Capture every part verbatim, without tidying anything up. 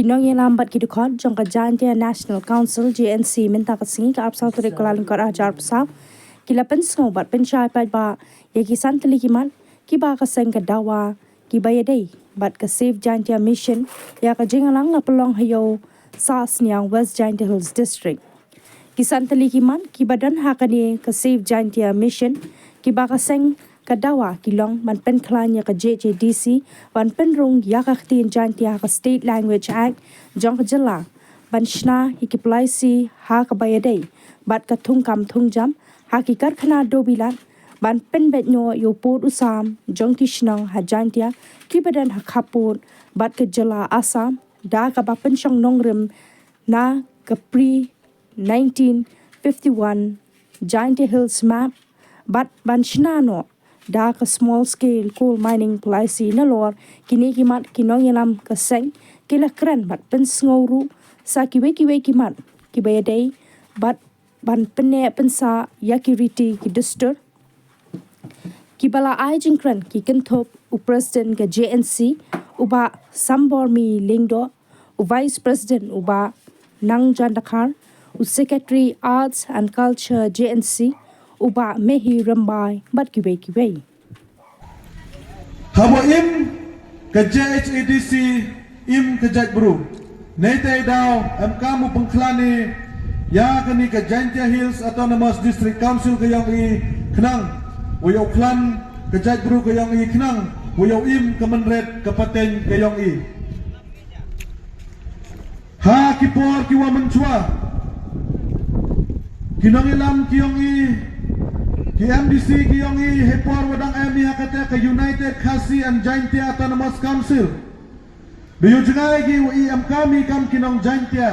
Ki nongïalam bad ki dkhot jong ka Jaintia National Council, J N C, mynta ka sngi ka arphew saw tarik Kyllalyngkot arhajar arphew saw, ki la pynsngew bad pynshai paidbah ïa ki san tylli ki mat kiba ka seng ka dawa kiba ïadei bad ka Save Jaintia Mission ïa ka jingïalang la pynlong ha Ïew Sahsniang, West Jaintia Hills District. Ki san tylli ki mat kiba don ha kane ka Save Jaintia Mission kiba ka seng ka dawa ki long ban pynkhlaiñ ïa ka J H A D C ban pynrung ïa ka ktien Jaintia ha ka State Language Act jong ka jylla, ban shna ïa ki policy ha kaba ïadei bad ka thungkam thungjam ha ki karkhana dewbilat, ban pynbeit noh ïa u pud u sam jong ki shnong ha Jaintia kiba don ha khappud bad ka jylla Assam da kaba pynshong nongrim na ka pre nineteen fifty-one Jaintia Hills Map bad ban shna noh da ka Small Scale Coal Mining Policy. Nalor kine ki mat, ki nongïalam ka seng ki la kren bad pynsngew ruh sa kiwei kiwei ki mat kiba ïadei bad ban pynneh pynsah ïa ki riti ki dustur kiba la ai jingkren ki kynthup u President ka J N C, u Bah Sambormi Lyngdoh, u Vice President, u Bah Nangjan Dkhar, u Secretary Arts and Culture J N C, u Bah Mehi Rymbai, bad kiwei kiwei. Haba im ka J H A D C, im ka jaitbru. Neitei daw em kam u pynkhlan i ïa kane ka Jaintia Hills Autonomous District Council ka ïong i khnang wa ïoh khlan ka jaitbru ka ïong i khnang wa ïoh im ka mynret ka pateng ka ïong i. Ha ki por ki wa mynchwa, ki nongïalam ki ïong i, ki M D C ki ïong i, ha por wa dang em i ha kata ka United Khasi and Jaintia Autonomous Council, da ïoh jngai ki wa i em kam i kam ki nong Jaintia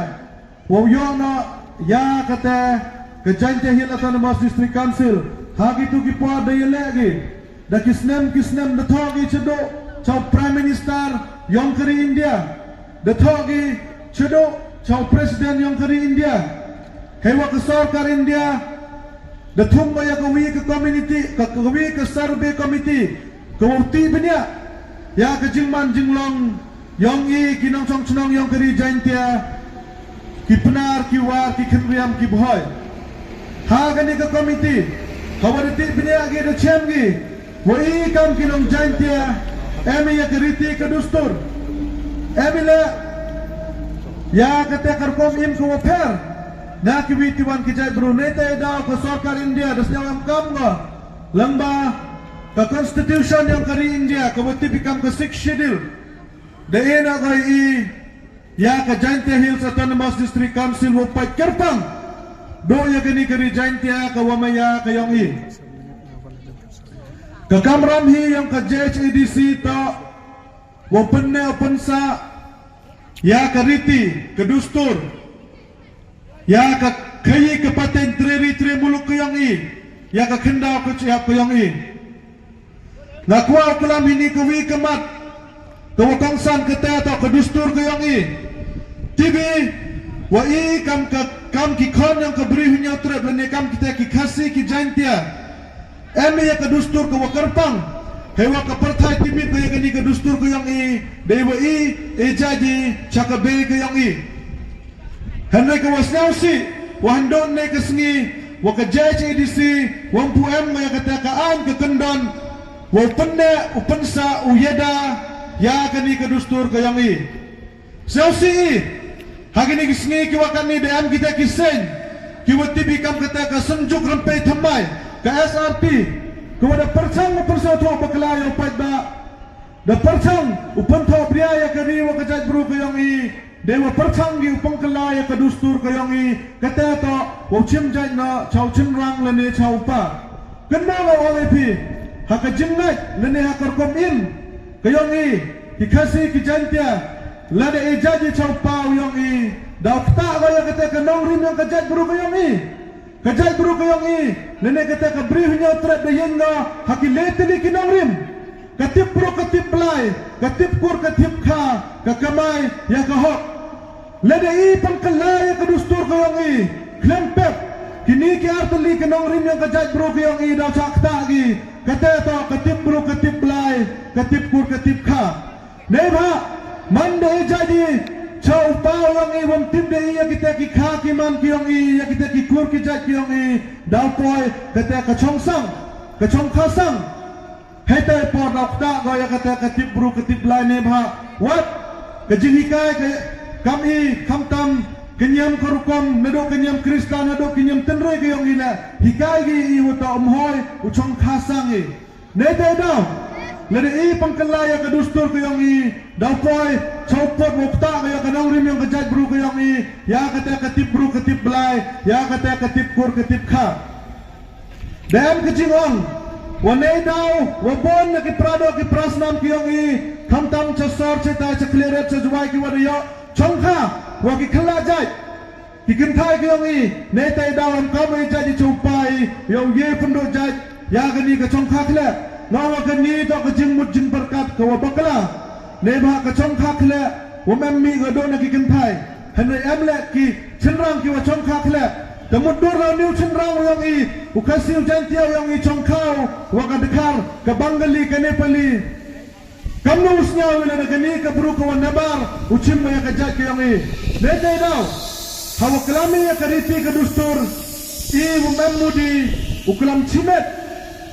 wa ïoh noh ïa kata ka Jaintia Hill Autonomous District Council. Ha kitu ki por da ïaleh ki da ki snem ki snem, da thoh ki shaduh cha u Prime Minister ïong ka ri India, da thoh ki shaduh cha u President ïong ka ri India. Hei wa ka sorkar India da thung ba ïa ka wi ka community, ka, ka wi ka survey committee ka wa u tih bniah ïa ka jingman jinglong ïong i ki nongshong shnong ïong ka ri Jaintia, ki Pnar, ki War, ki Khynriam, ki Bhoi. Ha kane ka committee, ha wa da tih bniah ki, da chem ki wa i kam ki nong Jaintia em i ïa ka riti ka dustur, em i leh ïa kata ka rukom im ka wa pher na ki wi ki wan ki jaitbru. Neitei daw ka sorkar India da sñiaw em kam ka, lyngba ka constitution ïong ka ri India ka wa tip i kam ka Sixth Schedule, da e na ka i ïa ka Jaintia Hills Autonomous District Council wa pait kyrpang duh ïa kane ka ri Jaintia ka wa maya ka ïong i. Ka kamram hi ïong ka J H A D C toh wa pynneh pynsah ïa ka riti ka dustur, ïa ka khaïi ka pateng tre ri tre muluk ka ïong i, ïa ka khyndaw ka chyiap ka ïong i. Nga kwah u klam hi ni ka wi ka mat ka wa kongsan, kata toh ka dustur ka ïong i. Tibi wa i kam ka, kam ki khon ïong ka Bri Hynñiewtrep lane kam kita ki Khasi ki Jaintia, em i ïa ka dustur ka wa kyrpang. Hei wa ka pyrthai tipmit ka ïa kani ka dustur ka ïong i, dei wa i e jaji cha ka bei ka ïong i. Hynrei ka wa sñiawsih wa hyndoh ne ka sngi wa ka J H A D C wa ym pu em ma ïa kata ka aiñ ka kyndon wa u pynneh u pynsah u ïada ïa kani ka dustur ka ïong i. Sñiawsih i, ha kini ki sngi ki wa katni da em kita ki seng ki wa tibi kam kata ka Synjuk Rympei Thymmai, ka S R P, ka wa da pyrchang u pynsngewthuh bakla ïa u paidbah, da pyrchang u pynthoh bria ïa ka ri wa ka jaitbru ka ïong i, dei wa pyrchang ki u pynkylla ïa ka dustur ka ïong i, kata toh wa u chim jait noh cha u chynrang lane cha u pa. Kynmaw nga ong ïa phi, ha ka jingngeit lane ha ka rukom im ka ïong i, ki Khasi ki Jaintia, lada e jaji cha u pa u ïong i, daw ktah ka ïa kata ka nongrim ïong ka jaitbru ka ïong i. Ka jaitbru ka ïong i lane kata ka Bri Hynñiewtrep da ïeng noh ha ki leh tylli ki nongrim. Ka tip bru ka tip blai, ka tip kur ka tip kha, ka kamai ïa ka hok. Lada i pynkylla ïa ka dustur ka ïong i, khlem pep, kini ki ar tylli ki nongrim ïong ka jaitbru ka ïong i daw chah ktah ki. Kata toh ka tip bru ka tip blai, ka tip kur ka tip kha. Neibhah man da e jaji Ka u paw yong i wam tip de i ya kite ki kha ki man ki yong i, ya kite ki kur ki jait ki yong i, daw poi kate ka chong sang, ka chong kha sang. Hei te por daw kta go ya kate ka tip bru ka tip blai ne bha. Wat ka jinghikai ka kam i kam tam ka niam ka rukom, na do ka niam Kristan, na do ka niam tenre ka yong i le. Hikai gi i wa ta um hoi, u chong kha sang i. Nei te daw. Lada i pangkala ya ka dustur ka yong i, daw poi, chau pot wa kta ka ya ka nong rim yong ka jait bru ka yong i, ya kate ka tip bru ka tip blai, ya kate ka tip kur ka tip kha. Dem ka jingong, wa nei daw, wa bon na ki prado ki prasnam ki yong i, kam tam cha sor cha tai cha kliret cha jwai ki wa da yo, chong kha, wa ki kala jait. Ki kynthai ki yong i, nei te daw ram kam i jait i chau pai, yow ye pyndu jait, ya kani ka chong kha khleh. Nga wa kani to ka jingmut jingbarkat ka wa bakla. Nei ba ka chong kha khleh, wa mem mi ga do na ki kynthai. Hynrei em le ki chynrang ki wa chong kha khleh. Ka mut dur na niu chynrang wa yong i, u ka siu jait ya yong i chong kha wa ka Dkhar, ka Bangali, ka Nepali. Kam nu u sñiaw ila na kani ka bru ka wan nabar, u chim ma ya ka jait ka yong i. Nei te daw. Hawa klam i ya ka riti ka dustur. I u mem mudi, u klam chimet.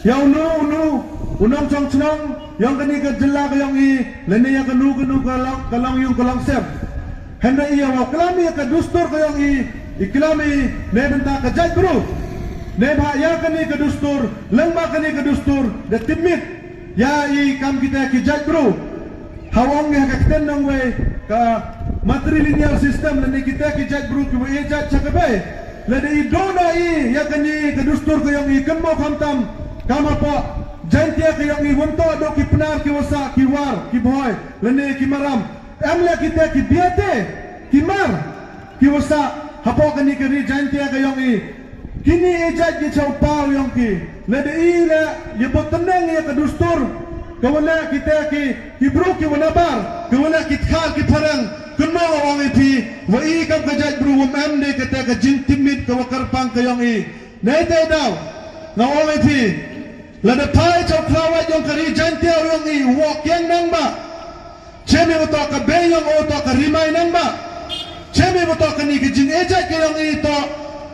Ya u nu, u nu, u nong chong chnong, yong kani ka jylla ka yong i, lane ya ka nu ka nu ka long, ka long yung ka long sem. Hynrei i ya wa klam i ya ka dustur ka yong i, i klam i, ne bynta ka jait bru. Ne ba ya kani ka dustur, leng ba kani ka dustur, da tipmit. Ya i kam kita ki jait bru. Hawong ya ka kten nong wei ka matrilineal system lane kita ki jait bru ki wei jait cha ka bei. Lada i dona i ya kani ka dustur ka yong i kan mo kam tam kam hapo. Jait ya ka yong i wonto do ki pnar ki wasa ki war ki boy lane ki maram. Em le kita ki biate ki mar. Ki wasa, hapoh kani ka ri Jaintia ka yong i. Kini i jait ki chau pau yong ki. Lada i le, ya bot tendeng ya ka dustur. Ka wala kita ki, ki bru ki wala bar. Ka wala ki tkhar ki phareng. Kynmaw ong i phi, wa i kam ka jait bru wam em de kata ka jingtimit ka wa kyrpang ka yong i. Nei te daw, nga ong i phi. Lada phai chau khrawat yong ka ri Jaintia yong i, wa kiang nang ba. Chemi wa to ka bei yong o to ka rimai nang ba. Chemi wa to kani ka jing ejat ka yong i to.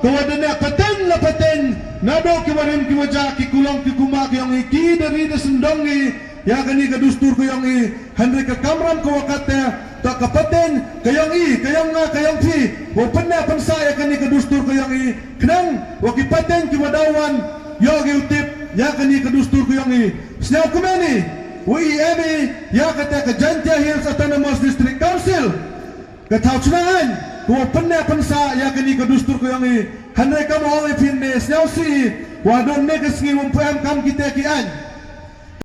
Ka wa dana pateng la pateng. Nado ki warim ki waja ki kulong ki kuma ki yong i ki da ri da sendong i. Ya kani ka dustur ka yong i. Hynrei ka kamram ka wa kata. To ka pateng ka yong i, ka yong nga, ka yong phi. Wa pynna pynsa ya kani ka dustur ka yong i. Khnang wa ki pateng ki wa dawan. Yo ki utip ya kani ka dustur ka yong i. Sñiaw kmeni. Wa i em i, ya kata ka Jaintia Hills Autonomous District Council. Ka thaw chna ain, ka wa pynne pynsa ya kani ka dustur ka yong i, hynrei kam ong i phin ne sñiaw si, wa don ne ka sngi wam phem kam kita ki ain.